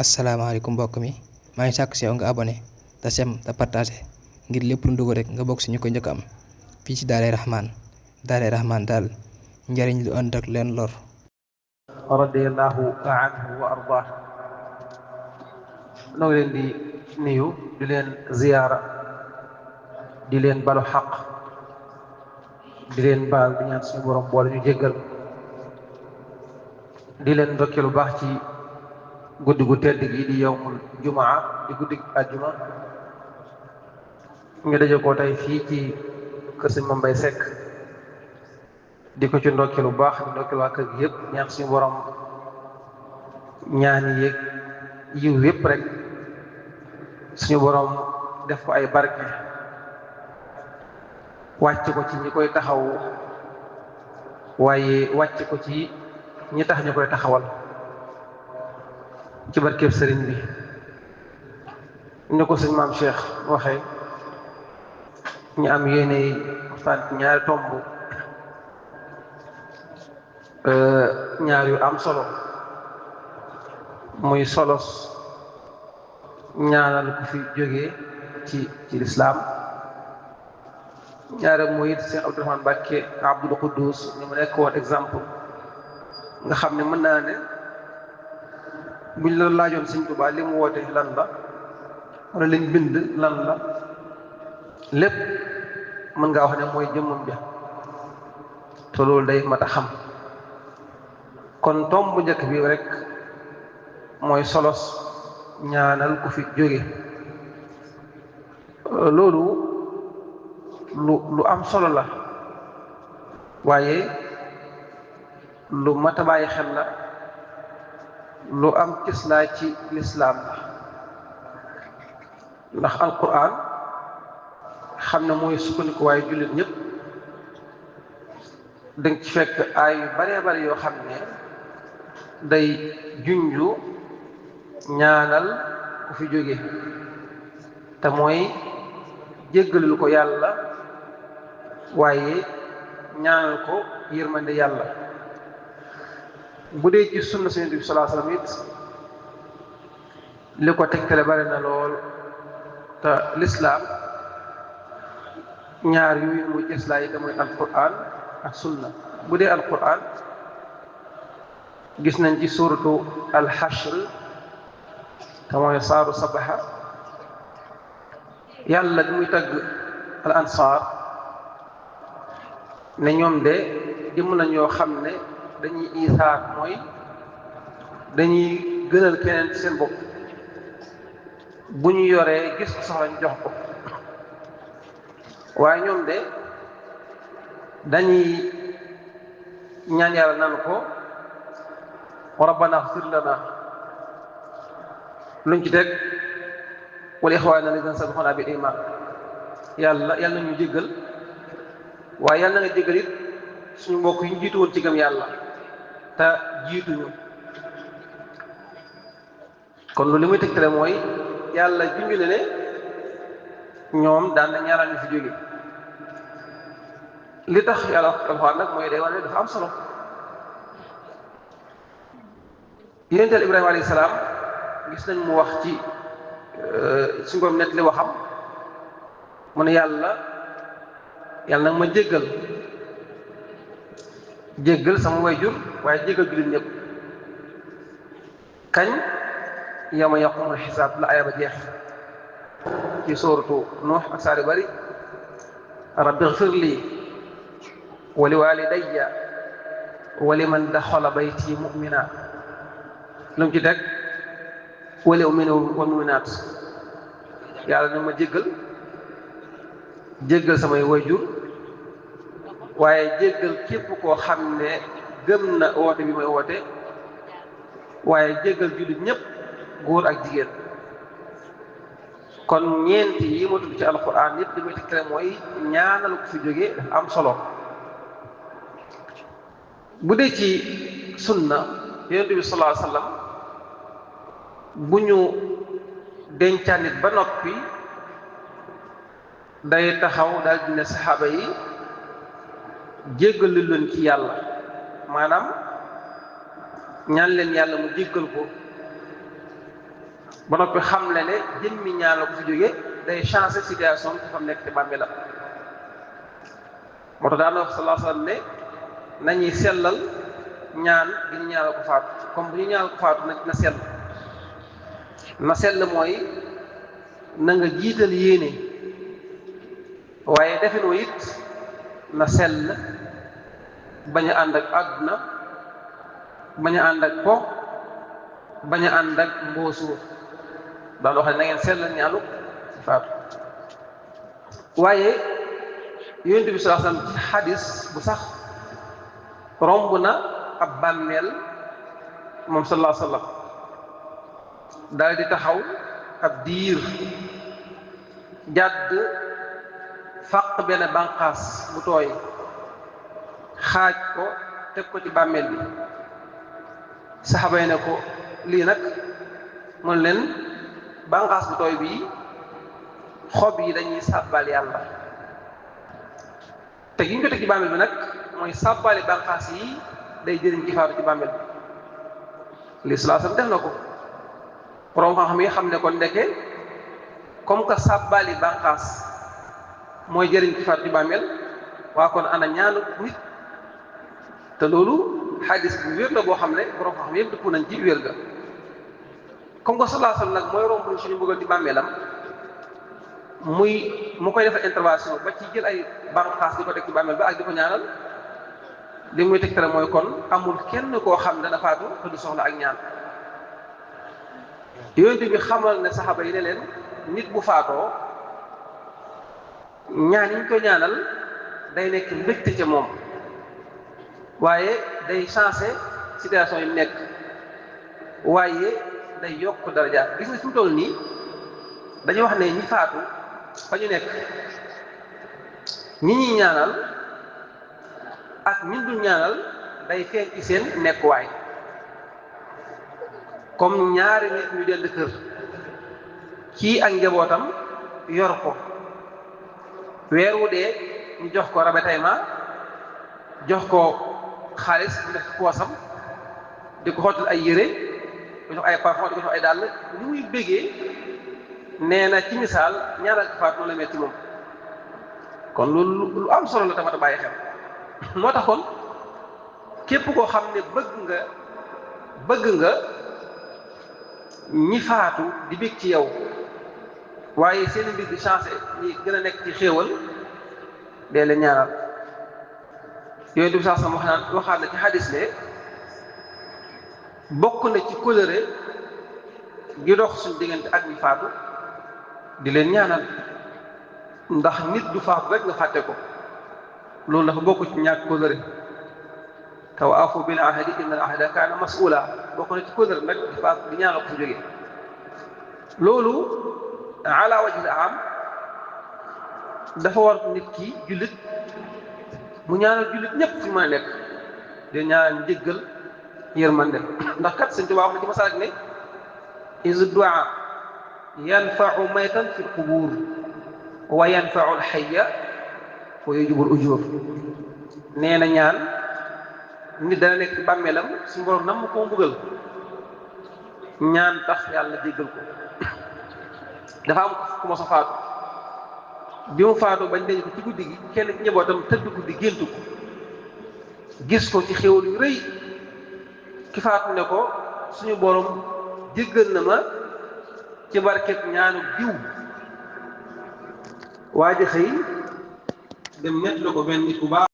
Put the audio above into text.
asalaamaaleykum mbokk mi maa ngi sàkku si yow nga abonné te sem te partagé ngir lépp lu dugg rek nga bokk si ñu ko njëkk am fii ci Daaray Rahman daal njariñ lu ànd ak leen lor. radiyallahu anhu wa ardah. noo ngi leen di nuyu di leen ziyaara di leen balu xaq di leen baal di ñaan suñu borom boole ñu jéggal di leen ndokkee lu baax ci guddi gu tedd gi di yawmul jumaa di guddi àjjuma ñu daje ko tey fii ci kër sëñ Mame Mbaye Seck di ko ci ndokkee lu baax di ndokkee waa kër gi yëpp ñaan suñu borom ñaani yéeg yiw yëpp rek suñu borom def ko ay barke wàcc ko ci ñi koy taxaw waaye wàcc ko ci ñi tax ñu koy taxawal ci barkeeb sëriñ bi ni ko sëñ maam Cheikh waxee ñu am yéene waxtaan ci ñaari tomb ñaar yu am solo muy solos ñaanal ku fi jógee ci lislaam ñaare muy Cheikh Abdourahmane Mbacké Abdoul Quddus ni mu nekk woon exemple nga xam ne mën naa ne buñ la laajoon Sëñ Tuubaa li mu woote lan la wala liñ bind lan la lépp mën ngaa wax ne mooy jëmmam ja te loolu day mat a xam kon tomb bu njëkk bi rek mooy solos ñaanal ku fi jóge loolu lu am solo la waaye lu mat a bàyyi xel la lu am cëslaay ci lislaam la ndax alquran xam ne mooy sukkandiku waaye jullit ñëpp danga ci fekk ay yu baree bari yoo xam ne day junju ñaanal ku fi jóge te mooy jéggalul ko yàlla waaye ñaanal ko yërmande yàlla bu dee ci sunna Yonent bi sallallahu alayhi wasallam it li ko tegtale bari na lool te lislaam ñaar yooyu muy cëslaay yi te mooy alquran ak sunna bu dee alquran gis nañ ci suuratu alxashr te mooy saaru sabaxa yàlla bi muy tagg al ansaar ne ñoom de jëm nañ yoo xam ne dañuy isaar mooy dañuy gënal keneen ci seen bopp bu ñu yoree gis ko soxla ñu jox ko waaye ñoom de dañuy ñaan yàlla naan ko rabbana ighfir lana luñ ci teg wal ixwaanina allaziina sabaquna bil iman yàlla ñu jéggal waaye yàlla na nga jéggal it suñu mbokk yi ñu jiitu woon ci gëm yàlla te jiituñu kon lu li muy tegtale mooy yàlla junj na ne ñoom daan na ñaanal ñu fi jóge li tax yàlla wax alxuraan nag mooy day wane ne dafa am solo yonenteel Ibrahima alayhi salaam gis nañ mu wax ci suñu borom net li waxam mu ne yàlla nag ma jéggal sama wayjur waaye jéggal jullit ñëpp kañ yawma yaqumul xisaab la aya ba jeex ci sooratu Nuux ak saari bari rabbi ighfir lii wa li walidayya wa liman daxala bayti mu'mina lu mu ci teg wa lil mu'minina wal mu'minaat yàlla nag ma jéggal samay wayjur waaye jéggal képp koo xam ne gëm na woote bi may woote waaye jéggal jullit ñëpp góor ak jigéen kon ñeenti yi ma tudd ci alquran yëpp li muy tegtale mooy ñaanal ko fi jóge dafa am solo bu dee ci sunna Yonent bi sallallahu alayhi wasallam bu ñu dencaan nit ba noppi day taxaw daal di ne saxaaba yi jéggalu leen ci yàlla maanaam ñaan leen yàlla mu jéggal ko ba noppi xam le ne jëmmi ñaan la ko fi jóge day changer situation ci fam nekk ci bàmmeelam moo tax daana wax sallallahu alayhi wasallam ne nañuy sellal ñaan gi ñu ñaanal ko faatu comme bu ñu ñaanal ko faatu na sell mooy na nga jiital yéene waaye defin wa it na sell bañ a ànd ak àdduna bañ a ànd ak po bañ a ànd ak mboosuur daan wax ne na ngeen sellal ñaanu ci faatu waaye yonent bi sallallahu alayhi wasallam ci xadis bu sax romb na ab bàmmeel moom sallallahu alayhi wasallam daal di taxaw ab diir jàdd fàq benn bànqaas bu tooy xaaj ko teg ko ci bàmmeel bi saxaba yi ne ko lii nag mun leen bànqaas bu tooy bii xob yi dañuy sàbbal yàlla te gi ñu ko teg ci bàmmeel bi nag mooy sàbbali bànqaas yi day jëriñ ci faatu ci bàmmeel bi lislaam def na ko borom xam-xam yi xam ne kon ndeke comme que sàbbali bànqaas mooy jëriñ ci faatu ci bàmmeel waa kon ana ñaanu nit te loolu xadis bu wér la boo xam ne borom xam-xam yëpp dëpp nañ ci wér ga comme que sallallahu alayhi wasallam nag mooy romb suñu bëggal ci bàmmeelam mu koy defal intervention ba ci jël ay bànqaas di ko teg ci bàmmeel ba ak di ko ñaanal li muy tegtale mooy kon amul kenn koo xam dana faatu te du soxla ak ñaan yonent bi xamal ne saxaaba yi ne leen nit bu faatoo ñaan yi ñu ko ñaanal day nekk mbégte ca moom waaye day changer situation yi mu nekk waaye day yokk daraja gis nga fi mu toll nii dañuy wax ne ñi faatu fa ñu nekk ñi ñuy ñaanal ak ñi dul ñaanal day feeñ ci seen nekkuwaay comme ñaari nit ñu dend kër kii ak njabootam yor ko weer wu dee ñu jox ko ravitaillement jox ko xaalis bu def poosam di ko xottal ay yére di ko jox ay parfum di ko jox ay dàll li muy bégee nee na ci misaal ñaanal ko faat noonu la mel ci moom kon loolu lu am solo la tamit a bàyyi xel moo tax kon képp koo xam ne bëgg nga ñi faatu di bég ci yow waaye seen mbir di changé ñi gën a nekk ci xéewal dee la ñaanal yooyu du sax sama waxaat na ci xadis ne bokk na ci kóllëre gi dox suñu diggante ak ñi faatu di leen ñaanal ndax nit du faatu rek nga fàtte ko loolu dafa bokk ci ñàkk kóllëre taw afu bil ahdi inna al ahda kaana mas'ula bokk na ci kóllëre nag di faatu di ñaanal ko fi jógee loolu ala wajhi am dafa war nit ki jullit mu ñaanal jullit ñëpp fi ma nekk di ñaanal njëggal yërmande ndax kat Sëñ Tuubaa wax na ci masaalik ne is du'a yanfa'u maytan fi al-qubur wa yanfa'u al-hayya wa yujibu al-ujur nee na ñaan nit dana nekk ci bàmmeelam suñu borom nam ko mbugal ñaan tax yàlla jéggal ko dafa am ku ma sa faatu bi mu faatu bañ denc ko ci guddi gi kenn ci njabootam tëdd guddi géntu ko gis ko ci xéwal yu rëy ki faatu ne ko suñu borom jéggal na ma ci barket ñaanu diw waa ji xëy dem nett la ko benn nit ku baax